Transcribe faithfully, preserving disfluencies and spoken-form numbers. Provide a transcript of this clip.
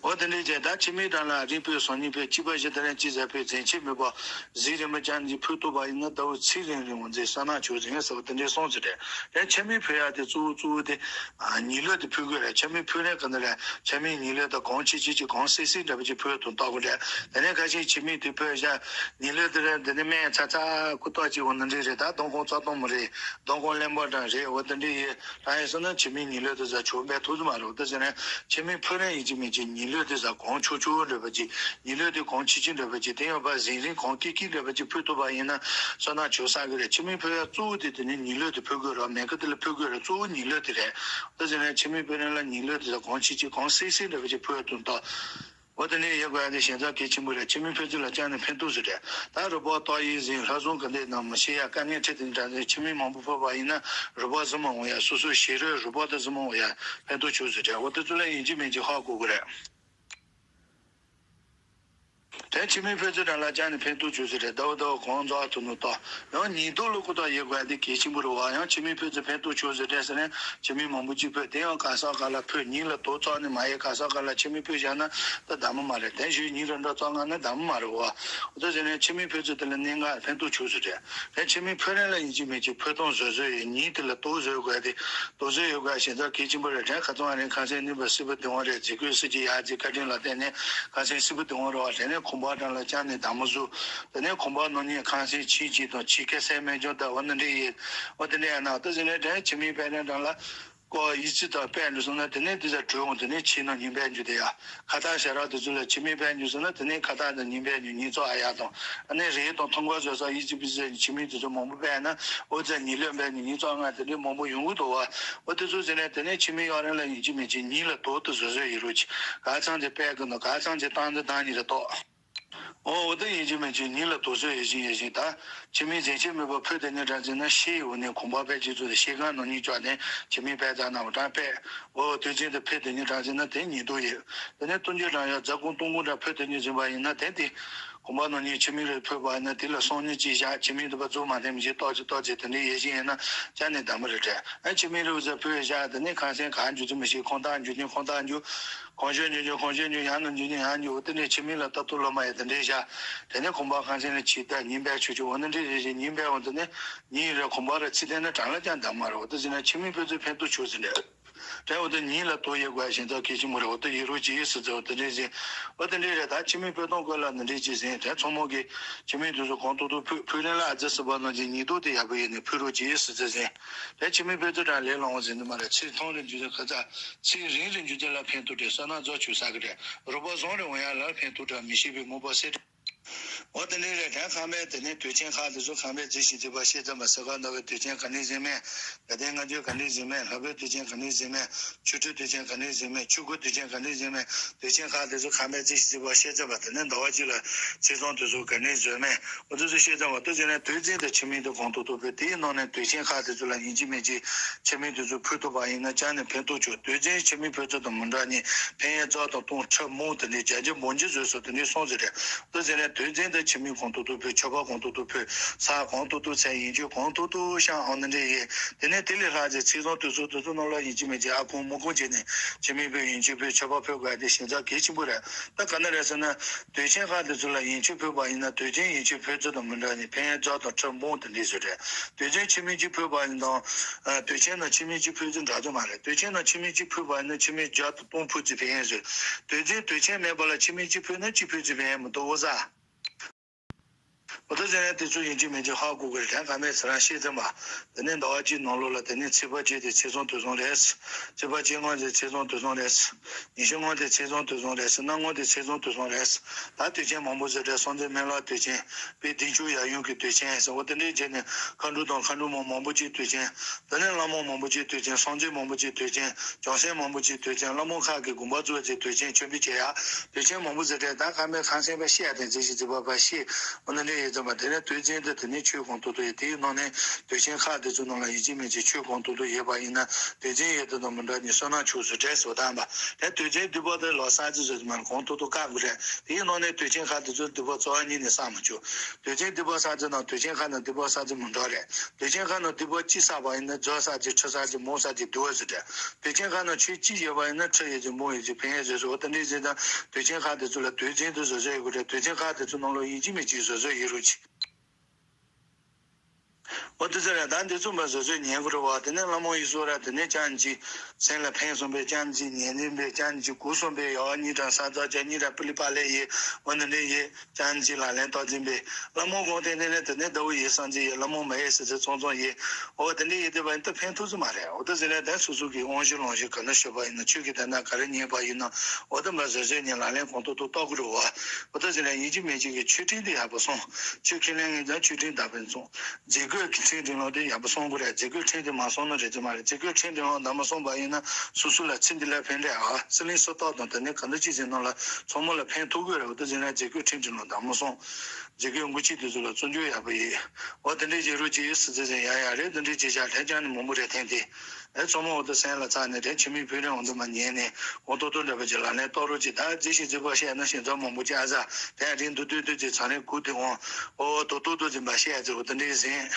འོ་དེ་འདྲའི་རྗེས་ད་ཕྱི་མིག་དང་ལ་རིང་ཕུད་སང་ཉིན་ཕུད་གཅིག་པ་བཞི་དེ་རིང་གཅིག་ཟེར་ཕུད་འཛེམ་ཆེ་མེད་པ་གཟིགས་རིང་མོ་ཅན་གྱི་ཕུད་ཐུབ་པ་ཡིན་ན་ཟླ་བ་ཚེ་རིང་རིང་བ་མཛེས་བསོད་ནམས་ཆོག་ཟིན་ཟེར་བ་དེ་འདྲའི་གསུངས་ཟེར་ཏེ། དེ་ཕྱི་མིག་ཕུད་ཡག་དེ་གཙོ་བོ་གཙོ་བོ་དེ་ཉིན་ལོས་དེ་ཕུད་དགོས་རེད། ཕྱི་མིག་ཕུད་རན་ག་ནི་རེད། ཕྱི་མིག་ཉིན་ལོས་དེ་གང་ཆེ་ཆེ་ཆེ་གང་སིག་སིག་འདྲ་པོ་ཅིག་ཕུད་དུ་བཏགས་དགོས་རེད། དེ་ནས་ཁ་ཤས་ཕྱི་མིག་དེ་ཕུད་བཞག་ཉིན་ལོས་དེ་རེད། དེ་ནས་སྨན་ཚ་ཚ་ཁུ་ཏོག་ཅིག་འོ་ན་འདྲའི་རེད། ད་སྡོང་ཁང་རྩ་སྟོང་མ་རེད། སྡོང་ཁང་གླེན་པ་འདྲ་རེད། འོ་དེ་འདྲའི་ཡོད། ད་ཡིན་སོང་ན་ཕྱི་མིག་ཉིན་ལོས་དེ་ཟ་ཆོག་འབད་ཐུབ་ཀྱི་མ་རེད། འོ་དེ་ཟེར་ནས་ཕྱི་མིག་ཕུད་རན་ཡིན་གཅིག་མིན་གཅིག་ཉིན་ལོས་དེ་ཟ་གང་ཆོག་ཆོག་འདྲ་པོ་ཅིག་ཉིན་ལོས་དེ་གང་ཆེ་ཆེ་འདྲ་པོ་ཅིག་དེ་ཡང་ཕར་གཟིགས་རིང་གང་སྐྱིད་སྐྱིད་འདྲ་པོ་ཅིག་ཕུད་ཐུབ་པ་ཡིན་ན་བསོད་ནམས་ཆོག་ས་གི་རེད། ཕྱི་མིག་ཕུད་ཡག་གཙོ་བོ་དེ་དེ་ནི་ཉིན་ལོས་དེ་ཕུད་དགོས་རེད། མེ་ཁ་དེ་ལ་ཕུད་དགོས་རེད། གཙོ་བོ་ཉིན་ལོས་དེ་རེད། འོ་དེ་ཟེར་ནས་ཕྱི་མིག་ཕུད་རན་ལ་ཉིན་ལོས་དེ་ཟ་གང་ཆེ་ཆེ་གང་སིག་སིག་འདྲ་པོ་ཅིག་ཕུད་ཐུབ་ད། འོ་དེ་འདྲའི་ཡོད་དགོས་ཡག་དེ་ཞན་ཆ་གལ་ཆེན་པོ་རེད། ཕྱི་མིག་ཕུད་རྩིས་ལ་བཅར་ནས་ཕན་ཐོགས་ཟེར་རེད། ད་རུས་པ་ཏོག་དབྱིབས་ཟིན་ལྷག་བསམ་ག་འདྲས་ན་མི་ཤེས་ཡག་དཀའ་ངལ་འཕྲད་དེ་འདྲ་ཟིན་ཕྱི་མིག་མང་པོ་ཕུད་པ་ཡིན་ན་རུས་པ་ཟིན་མ་འོང་ཡག་སོ་སོའི་ཞེ་རོའི་རུས་པ་དེ་ཟིན་མ་འོང་ཡག་ཕན་ཐོགས་ཆོག་ཟེར་རེད། འོ་དེ་ཚོ་ལ་ཡིན་གཅིག་མིན་གཅིག་ཧ་གོ་དགོས་རེད། དེ་ཕྱི་མིག་ཕུད་རྩིས་དང་ལ་བཅར་ནས་ཕན་ཐོགས་ཆོག་ཟེར་རེད། ཟླ་བ་ཟླ་བ་གང་འཛོག་ཐུབ་ནོ་ལྟ། ཡང་ཉིན་ཐོ་ལ་ཁོ་ཐག་ཡོད་དགོས་ཡག་དེ་གལ་ཆེན་པོ་རེད་བ། ཡང་ཕྱི་མིག་ཕུད་རྩིས་ཕན་ཐོགས་ཆོག་ཟེར་རེད་ཟེར་ནས་ཕྱི་མིག་མང་པོ་ཅིག་ཕུད། དེ་ཡང་ག་ས་ག་ལ་ཕུད། ཉིན་ལ་དོ་ཙག་ནས་མ་ཡེ་ག་ས་ག་ལ་ཕྱི་མིག་ཕུད་བཞག་ན་ད་བདེ་མོ་མ་རེད། དེ་ཞུས་ཉིན་རེ་འགྲོ་ཙག་ང་ན་བདེ་མོ་མ་རེད་བ། འོ་དེ་ཟེར་ནས་ཕྱི་མིག་ཕུད་རྩིས་དེ་ལ་གནད་འགག་ཕན་ཐོགས་ཆོག་ཟེར་རེད། དེ་ཕྱི་མིག་ཕུད་རན་ལ་ཡིན་གཅིག་མིན་གཅིག་ཕུད་སྟངས་བཟོ་བཟོ་ཡོད། ཉིན་དེ་ལ་དོ་བཟོ་དགོས་ཡག་དེ་དོ་བཟོ་ཡོད་དགོས་ཡག་ཞན་ཆ་གལ་ཆེན་པོ་རེད། དྲན་ཁ་ཚང་རིང་ཁ་སེང་ནུས་པ་སིལ་བུ་ལྡིང་བ་རེད། རྫི་གོས་སིལ་གྱི་ཡག་རྫི་བཀའ་དྲིན་ལ་བརྟེན་ནས་ཁ་སེང་སིལ་བུ་ལྡིང་བ་རེད་བ། དེ་ནས་ཁང་པ་དང་ལ་བཅར་ནས་བདེ་མོ་བཟོ། དེ་ནས་ཁང་པ་ནང་ཉིད་ཁ་སེང་ཕྱིས་ཀྱི་དང་ཕྱིས་ཁ་སེང་སྨན་ལྗོངས་ལྟ་བུ་འདི་འདྲ་ཡིན། འོ་དེ་འདྲ་ཡིན་ན་ད་ཟེར་ནས་དྲན་ཕྱི་མིག་ཕན་རན་དང་ལ་ཀོ་ཡིད་ཆེས་དང་དཔལ་འདུག་སོང་ན་དེ་ནས་དེ་ཚ་གྲོལ་འོང་། དེ་ནས་ཕྱི་ནང་གཉིས་ཕན་རྒྱུ་དེ་ཡ། ཁ་བཏགས་ཞབས་ར་དེ་ཚོ་ལ་ཕྱི་མིག་ཕན་རྒྱུ་སོང་ན་དེ་ནས་ཁ་བཏགས་དང་གཉིས་ཕན་རྒྱུ་གཉིས་ཚོགས་ཨ་ཡ་དང་ཨ་ནི་རེད་དང་མཐོང་གོ་བཟོ་ས་ཡིད་ཆེས་པི་ཚེ་ཕྱི་མིག་དེ་ཚོ་མང་པོ་ཕན་ན་འོ་ཚ་ཉིན་ལོས་ཕན་རྒྱུ་གཉིས་ཚོགས་ལྔ་དེ་འདྲའི་མང་པོ་ཡོང་གི་འདུག་བ། འོ་དེ་ཚོ་ཟེར་ནས་དེ་ནས་ཕྱི་མིག་ཡག་རན་ལ་ཡིན་གཅིག་མིན་གཅིག་ཉིན་ལ་དོ་དེ་བཟོ་བཟོ་ཡིན་རོགས་གྱིས། ག་ཚང་ཚེ་དཔལ་གི་ནོ་ག་ཚང་ཚེ་བཏང་དེ་བཏང་ཉིན་རེ་ཏོག་འོ་འོ་དེ་ཡིན་གཅིག་མིན་གཅིག་ཉིན་ལ་དོ་བཟོ་ཡོད་བཞིན་ཡོད་བཞིན་ད། ཕྱི་མིག་འཛེམ་ཆེ་མེད་པ་ཕུད་དེ་ནས་དྲན་ཟིན་ན་ཤེལ་ཡི་འོག་ནས་ཁང་པ་ཕལ་ཆེར་ཚོ་དེ་ཤེལ་སྒམ་ནང་ཉིད་བཅོས་ནས་ཕྱི་མིག་ཕལ་ཙམ་ནང་དྲན་པས། འོ་དུས་ཆེན་དེ་ཕུད་དེ་ནས་དྲན་ཟིན་ན་དེ་ཉིན་དོ་ཡོད། དེ་ནས་སྟོང་རྒྱུ་དྲན་ཡག་རྫ་ཁུང་སྟོང་ཁུང་འདྲ་ཕུད་དེ་ནས་ཟིན་པ་ཡིན་ན་དེ་དེ། ཁང་པ་ནང་ཉིད་ཕྱི་མིག་རེ་ཕུད་པ་ཡིན་ན་དེ་ལ་སང་ཉིན་གཅིག་བཞག་ཕྱི་མིག་དེ་པ་རྫོགས་མ་ཐེམ་བཞིན་ཏོག་ཅིག་ཏོག་ཅིག་དེ་འདྲའི་ཡོད་བཞིན་ཡིན་ན་ཅང་ནས་བདེ་མོ་རེད་དྲན། ཨ་ཕྱི་མིག་རེ་བཟོ་ཕུད་བཞག་དེ་ནས་ཁ་སེང་ག་འགྱུར་ཚུལ་མི་ཤེས། ཁོང་ཏང་འགྱུར་ནས་ཁོང་ཏང་འགྱུར། གང་བྱས་ཉོས་ཉོས་གང་བྱས་ཉོས་ཉོས་ཡང་ན་ཉོས་ཉོས་ཡང་ཉོས། འོ་དེ་ནས་ཕྱི་མིག་ལ་ལྟ་ཐུབ་ལོ་མ་ཡ་དེ་འདྲས་བཞག་དེ་ནས་ཁང་པ་ཁང་ཚན་ལ་ཕྱིས་ད་ཉིན་པའི་ཆུ་ཆུ་འོ་ན་འདྲས་རེ་རེ་ཉིན་པའི་འོ་དེ་ནས་ཉིན་རེ་ཁང་པ་ར་ཚིག་དེ་ནས་གྲང་ལ་ཀྱང་འདང་མ་རེད། འོ་དེ་ཟེར་ན་ཕྱི་མིག་ཕུད་ཚོད་ཕན་ཐོགས་ཆོག་ཟིན་རེད། དེ་འོ་དེ་ཉིན་ལ་དོ་ཡེ་དགོས་ཞེན་ཚ་གལ་ཆེན་མོ་རེད། འོ་དེ་ཡེ་རོགས་ཅི་ཡེ་སི་ཚེ་འོ་དེ་འདྲས་ཟིན། འོ་དེ་འདྲས་རེད། ད་ཕྱི་མིག་ཕུད་སྟངས་སྐོར་ལ་འདི་འདྲས་ཅི་ཟིན་དེ་ཚང་མ་གི་ཕྱི་མིག་དེ་ཚོ་གང་ཐུབ་ཐུབ་ཕུད་ཕུད་རན་ལ་ཨ་ཙི་སི་པ་ནང་གི་ཉིན་དོ་དེ་ཡག་པོ་ཡེ་ནས་ཕུད་རོགས་ཅི་ཡེ་སི་ཚེ་ཟིན། དེ་ཕྱི་མིག་ཕུད་ཚོད་གྲང་ལས་ལོང་བ་ཟིན་དུ་མ་རེད། ཚིག་ཐོང་རེ་འཇུ་ཚེ་ཁ་ཚ་ཚིག་རིང་རེ་འཇུ་ཚེ་ལ་ཕན་ཐོགས་དྲན་བསོད་ནམས་རྫོགས་ཆུ་ས་གི་དྲན། རུས་པ་བཟང་རེ་འོང་ཡག་ལ་ཕན་ཐོགས་དྲན་མི་ཤེས་པའི་མུན་པ་སེལ་དྲན། འོ་དེ་འདྲས་རེད། དྲན་ཁ་མེད་དེ་ནས་དུས་ཆེན་ཁག་དེ་ཚོ་ཁ་མེད་རྫི་ཞིག་རྫི་བ་ཤེས་ཙམ་པ་སེ་ག་ནོ་བའི་དུས་ཆེན་ག་ནས་ཟིན་མེད། དགའ་ལྡན་ལྔ་མཆོད་ག་ནས་ཟིན་མེད། ལྷ་བོད་དུས་ཆེན་ག་ནས་ཟིན་མེད། ཆོ་འཕྲུལ་དུས་ཆེན་ག་ནས་ཟིན་མེད། ཆོས་སྐུ་དུས་ཆེན་ག་ནས་ཟིན་མེད། དུས་ཆེན་ཁག་དེ་ཚོ་ཁ་མེད་རྫི་ཞིག་རྫི་བ་ཤེས་ཙམ་པ་དེ་ནས་ཟླ་བ་གཅིག་ལ་ཚེས་བཟང་དེ་ཚོ་ག་ནས་ཟོས་མེད། འོ་དེ་ཚོ་ཤེས་ཙམ་པ་དུས་ཆེན་ནས་དུས་ཆེན་དེ་ཕྱི་མིག་དེ་གང་ཐུབ་ཐུབ་ཕུད། དེའི་ནང་ནས་དུས་ཆེན་ཁག་དེ་ཚོ་ལ་ཡིན་གཅིག་མིན་གཅིག་ཕྱི་མིག་དེ་ཚོ་ཕུད་ཐུབ་པ་ཡིན་ན་ཅང་ནས་ཕན་ཐོགས་ཆོག་དུས་ཆེན་ཕྱི་མིག་ཕུད་ཚོད་དང་མི་འདྲ་ནི་ཕན་ཡོན་རྩ་དང་སྟོང་ཁྲི་མང་དེ་འདྲའི་བརྒྱ་ཆ་མང་ཆེ་བཟོས་སོ་དེ་འདྲའི་སོང་ཟེར་རེད། དུས་ཆེན་ནས་དུས་ཆེན་དེ་ཕྱི་མིག་གང་ཐུབ་ཐུབ་ཕུད། མཆོད་པ་གང་ཐུབ་ཐུབ་ཕུད། ས་གང་ཐུབ་ཐུབ་ཚེ་ཡིན་གཅིག་གང་ཐུབ་ཐུབ་ཤང་ཨང་འདི་འདྲས་ཡིན། དེ་ནས་དེ་ལས་ལྷག་ཚེ་ཚེས་བཟང་དུས་ཚོད་དུས་ཚོད་ནང་ལ་ཡིན་གཅིག་མིན་གཅིག་ཨ་ཁུང་མུ་ཁུང་བྱས་ནས་ཕྱི་མིག་ཕུད་ཡིན་གཅིག་ཕུད་མཆོད་པ་ཕུད་དགོས་དེ་ཞེན་ཚ་གལ་ཆེན་པོ་རེད། ད་ག་ནས་རེད་ཟེར་ན། དུས་ཆེན་ཁག་དེ་ཚོ་ལ་ཡིན་གཅིག་ཕུད་པ་ཡིན་ན་དུས་ཆེན་ཡིན་གཅིག་ཕུད་ཚོད་དང་མི་འདྲ་ནི་ཕན་ཡོན་རྩ་དང་ཁྲི་འབུམ་དེ་འདྲས་ཟེར་རེད། དུས་ཆེན་ཕྱི་མིག་གཅིག་ཕུད་པ་ཡིན་དང་། དུས་ཆེན་ནང་ཕྱི་མིག་གཅིག་ཕུད་ཚོད་འདྲ་ཚོད་མ་རེད། དུས་ཆེན་ནང་ཕྱི་མིག་གཅིག་ཕུད་པ་ཡིན་ན་ཕྱི་མིག་བརྒྱ་དང་སྟོང་ཕུད་ཚོད་ཕན་ཡོན་ཟེར། དུས་ཆེན་དུས་ཆེན་མེད་པ་ལ་ཕྱི་མིག་གཅིག་ཕུད་ན་གཅིག་ཕུད་ཚོད་ཕན་ཡོན་མི་འདུག་འོ་ཟ། འོ་ད་ཟེར་ན་དེ་ཚོ་ཡིན་གཅིག་མིན་གཅིག་ཧ་གོ་དགོས་རེད། དྲན་ཁ་མེད་ཟེར་རང་ཤེས་ཙམ་པ། དེ་ནས་ཟླ་བ་གཅིག་ནང་ལོགས་ལ་དེ་ནས་ཚེས་པ་གཅིག་དེ་ཚེས་བཟང་དུས་བཟང་རེད། ཚེས་པ་གཅིག་ལྔ་དེ་ཚེས་བཟང་དུས་བཟང་རེད། ཉི་ཤུ་ལྔ་དེ་ཚེས་བཟང་དུས་བཟང་རེད། གནམ་ལྔ་དེ་ཚེས་བཟང་དུས་བཟང་རེད། ད་དུས་ཆེན་མང་པོ་ཟེར་འདྲ་སངས་རྒྱས་སྨན་བླ་དུས་ཆེན། དཔལ་བདེ་མཆོག་ཡབ་ཡུམ་གྱི་དུས་ཆེན་ཟེར་བ་དེ་འདྲའི་རྗེས་ནས་མཁའ་འགྲོ་དང་མཁའ་འགྲོ་མ་མང་པོ་ཅིག་དུས་ཆེན། དེ་ནས་བླ་མ་མང་པོ་ཅིག་དུས་ཆེན། སངས་རྒྱས་མང་པོ་ཅིག་དུས་ཆེན། བྱང་སེམས་མང་པོ་ཅིག་དུས་ཆེན། བླ་མ་ཁག་གི་དགོངས་པ་རྫོགས་ཅིག་དུས་ཆེན་མཆོད་འབུལ་བྱེད་ཡ། དུས་ཆེན་མང་པོ་ཟེར་འདྲ་ད་ཁ་མེད་ཁང་སེམས་པ་ཤེས་ཡ་དེ་མཛེས་ཤིང་མཛེས་པ་པ་ཤེས། འོ་ན་འདྲ་ཡོད་ ཟེར་བ་དེ་ནས་དུས་རྒྱུན་དུ་དེ་ནས་ཆོས་གོང་དུ་དུ་ཡོད། དེའི་ནང་ནས་དུས་ཆེན་ཁག་དེ་ཚོའི་ནང་ལ་ཡིན་གཅིག་མིན་གཅིག་ཆོས་གོང་དུ་དུ་ཡོད་པ་ཡིན་ན་དུས་རྒྱུན་ཡོད་དུ་དང་མི་འདྲ་ནི་བསོད་ནམས་ཆོས་སུ་འདྲེས་སོ་དམ་པ། དེ་དུས་རྒྱུན་སྡིག་པ་དེ་ལོ་གསར་ཚེས་ཟེར་དུ་མ་གོང་དུ་དུ་བཀག་དགོས་རེད། དེའི་ནང་ནས་དུས་ཆེན་ཁག་དེ་ཚོ་སྡིག་པ་རྩ་བ་ཉིད་ནས་བསགས་མི་ཆོག་དུས་ཆེན་སྡིག་པ་བསགས་ཚེ་དང་དུས་ཆེན་ཁག་ནང་སྡིག་པ་བསགས་ཚེ་མི་འདྲ་རེད། དུས་ཆེན་ཁག་ནང་སྡིག་པ་གཅིག་བསགས་པ་ཡིན་ན་རྫ་བསགས་ཚེ་ཁྲི་བསགས་ཚེ་མོ་བསགས་ཚེ་སྡིག་པ་ཟེར་རེད། དུས་ཆེན་ཁག་ནང་ཆོས་གཅིག་ཡོད་པ་ཡིན་ན་ཁྲི་ཡོད་ཚེ་མོ་ཡོད་ཚེ་ཕན་ཡོད་ཟེར་སོ། འོ་དེ་འདྲའི་ཟེར་དང་དུས་ཆེན་ཁག་དེ་ཚོ་ལ་དུས་རྒྱུན་དུ་བཟོ་བཟོ་ཡོད་དགོས་རེད། དུས་ཆེན་ཁག་དེ་ཚོ་ནང་ལོ་ཡིན་གཅིག་མིན་གཅིག་བཟོ་བཟོ་ཡོད་རུ་ཆེ། འོ་དེ་ཚོ་རེད། ད་འདི་ཚོ་མ་བཟོ་བཟོ་ཉན་དགོས་རེད་བ། དེ་ནས་ལྷ་མོ་ཡི་སོ་ར་དེ་ནས་ཅང་གཅིག་སེམས་ལ་ཕན་སོང་པས། ཅང་གཅིག་ཉན་ནས་པས། ཅང་གཅིག་གུ་སོང་པས། ཡ་གཉིས་དང་ས་ཚ་ཅ་གཉིས་དང་པི་ལི་པ་ལེ་ཡི་འོ་འདི་འདྲ་ཡི་ཅང་གཅིག་ལག་ལེན་བསྟར་འཛིན་པས། ལྷ་མོ་གོང་དེ་ནས་ནས་དེ་ནས་ཟླ་བོ་ཡི་སང་གཅིག་ཡི་ལྷ་མོ་མ་ཡི་སི་ཚེ་ཚོང་ཚོང་ཡི་འོ་དེ་འདྲ་ཡི་དེ་བ་ཡིན་ད་ཕན་ཐོགས་ཚོད་མ་རེད། འོ་ད་ཟེར་ནས་ད་སོ་སོ་གི་དབང་ཤེས་ལོངས་ཤེས་ག་ན་ཤོད་པ་ཡིན་ན་ཆོས་ཀྱི་དེ་ན་ག་རེ་ཉན་པ་ཡིན་ན་འོ་ད་མ་བཟོ་བཟོ་ཉན་ལག་ལེན་གོང་དུ་དུ་བསྟར་དགོས་རེད་བ། འོ་ད་ཟེར་ནས་ཡིན་གཅིག་མིན་གཅིག་གི་ཆོས་ཁྲིམས་དེ་ཡག་པོ་སྲུང་། ཆོས་ཁས་ལེན་མཁན་ཚོ་ཆོས་ཁྲིམས་དག་པོ་སྲུང་། རྫས་བཀོད་ཀྱི་ཁྲིམས་སྒྲིག་ལམ་དེ་ཡག་པོ་སྲུང་དགོས་རེད། རྫས་བཀོད་ཁྲིམས་དེ་མ་སྲུང་ན་རེད་དེ་མ་རེད། རྫས་བཀོད་ཁྲིམས་སྒྲིག་ལམ་དག་མ་སྲུང་པ་ཡིན་ན་སོ་སོ་ལ་ཚེ་འདི་ལ་ཕན་འབྲས་ཨ་སྲིད་གླེང་སྲོལ་ཏོག་དང་དེ་ནས་ག་འདྲ་ཅི་ཟེར་ནང་ལ་ཚང་མ་ལ་ཕན་ཐོགས་དགོས་རེད། འོ་དེ་ཟེར་ན་རྫས་བཀོད་ཁྲིམས་སྒྲིག་ལམ་དག་མ་སྲུང་། རྫས་བཀོད་འགོ་ཁྲིད་དེ་ཚོ་ལ་བཙོན་འཇུག་ཡག་པོ་ཡིན། འོ་དེ་འདྲའི་བྱེད་རོགས་ཅིག་ཡིན་སྲིད་ཚེ་ཟེར་ཡ་ཡ་རེད། དེ་འདྲའི་བྱེད་བྱ་ལྷད་ཀྱང་ནི་མང་པོ་རེད་ཐེངས་དེ། ཨེ་ཚང་མ་འོ་དེ་སེམས་ལ་ཚ་ནས་རེད། ཁྱིམ་མི་ཕུག་རོན་འོ་དེ་མ་ཉན་ནས་འོ་ཏོག་ཏོ་འདྲ་པོ་ཅིག་ལག་ལེན་གཏོང་རོགས་ཅིག་ད་རྫིག་ཞིག་རྫིག་པ་བཤད་ན་ཞིང་ཚབ་མང་པོ་ཅིག་ཨ་ཟ་དེ་ཡང་རིང་དུ་དུས་དུས་ཅིག་ཚང་རེད་གུ་དེ་འོང་། འོ་ཏོག་ཏོག་ཏོ་ཅིག་མ་བཤད་ཚེ་འོ་དེ་འདྲའི་ཟིན།